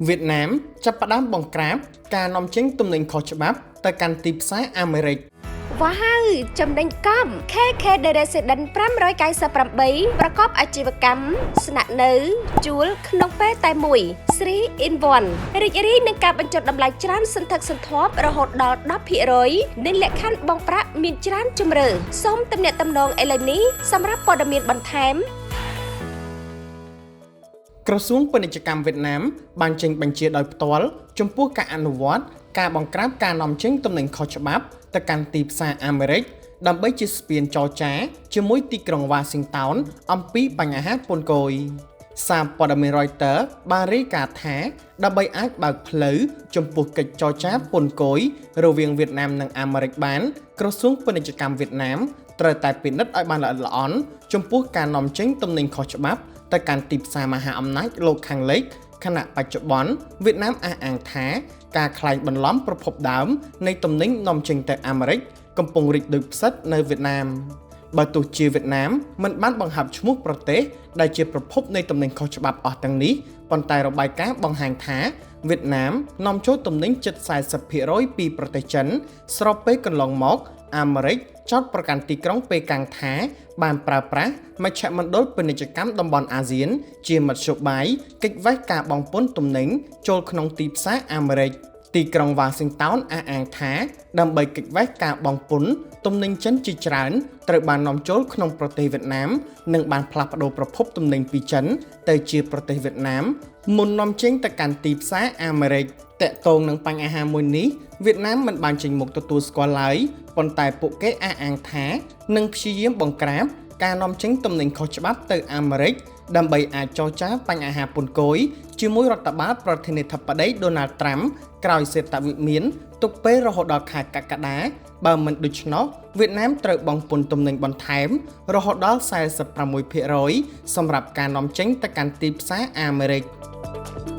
វៀតណាមចាប់ផ្ដើមបង្ក្រាបការនាំចេញទំនិញខុសច្បាប់ទៅកាន់ទីផ្សារអាមេរិក។ វ៉ាវចំណេញកំ KK The Resident 598ប្រកបអាជីវកម្មស្នាក់នៅជួលក្នុងពេលតែមួយ3 in 1រីករាយនឹងការបញ្ចុះតម្លៃច្រើនសន្ធឹកសន្ធាប់រហូតដល់10%និងលក្ខខណ្ឌបង់ប្រាក់មានច្រើនជម្រើសសូមទំនាក់ទំនងឥឡូវនេះសម្រាប់ព័ត៌មានបន្ថែម។ ក្រសួងពាណិជ្ជកម្មវៀតណាមបានចេញបញ្ជាដោយផ្ទាល់ចំពោះការអនុវត្តការបង្ក្រាបការនាំចេញទំនិញខុសច្បាប់ទៅកាន់ទីផ្សារអាមេរិកដើម្បីជាស្ពានចរចាជាមួយទីក្រុងវ៉ាស៊ីនតោនអំពីបញ្ហាពន្ធគយ។ សារព័ត៌មាន Reuters បានរាយការណ៍ថាដើម្បីអាចបើកផ្លូវចំពោះកិច្ចចរចាពន្ធគយរវាងវៀតណាមនិងអាមេរិកបានក្រសួងពាណិជ្ជកម្មវៀតណាមត្រូវតែពិនិត្យឲ្យបានល្អិតល្អន់ចំពោះការនាំចេញទំនិញខុសច្បាប់ទៅកាន់ទីផ្សារមហាអំណាចលោកខាងលិចខណៈបច្ចុប្បន្នវៀតណាមអះអាងថាការក្លែងបន្លំប្រភពដើមនៃទំនិញនាំចេញទៅអាមេរិកកំពុងរីកដូចផ្សិតនៅវៀតណាម។ បើទោះជាវៀតណាមមិនបានបង្ហើបឈ្មោះប្រទេសដែលជាប្រភពនៃទំនិញខុសច្បាប់អស់ទាំងនេះប៉ុន្តែរបាយការណ៍បង្ហាញថាវៀតណាមនាំចូលទំនិញជិត40%ពីប្រទេសចិនស្របពេលកន្លងមកអាមេរិកចោទប្រកាន់ទីក្រុងប៉េកាំងថាបានប្រើប្រាស់មជ្ឈមណ្ឌលពាណិជ្ជកម្មតំបន់អាស៊ានជាមធ្យោបាយគេចវេះការបង់ពន្ធទំនិញចូលក្នុងទីផ្សារអាមេរិក។ ទីក្រុងវ៉ាស៊ីនតោនអះអាងថាដើម្បីគេចវេះការបង់ពន្ធទំនិញចិនជាច្រើនត្រូវបាននាំចូលក្នុងប្រទេសវៀតណាមនិងបានផ្លាស់ប្ដូរប្រភពទំនិញពីចិនទៅជាប្រទេសវៀតណាមមុននាំចេញទៅកាន់ទីផ្សារអាមេរិក។ តាក់ទងនឹងបញ្ហាមួយនេះវៀតណាមមិនបានចេញមុខទទួលស្គាល់ឡើយប៉ុន្តែពួកគេអះអាងថានឹងព្យាយាមបង្ក្រាបការនាំចេញទំនិញខុសច្បាប់ទៅអាមេរិកដើម្បីអាចចរចាបញ្ហាពន្ធគយជាមួយរដ្ឋបាលប្រធានាធិបតីដូណាល់ត្រាំក្រោយសេតវិមានទុកពេលរហូតដល់ខែកក្កដាបើមិនដូច្នោះវៀតណាមត្រូវបង់ពន្ធទំនិញបន្ថែមរហូតដល់46%សម្រាប់ការនាំចេញទៅកាន់ទីផ្សារអាមេរិក។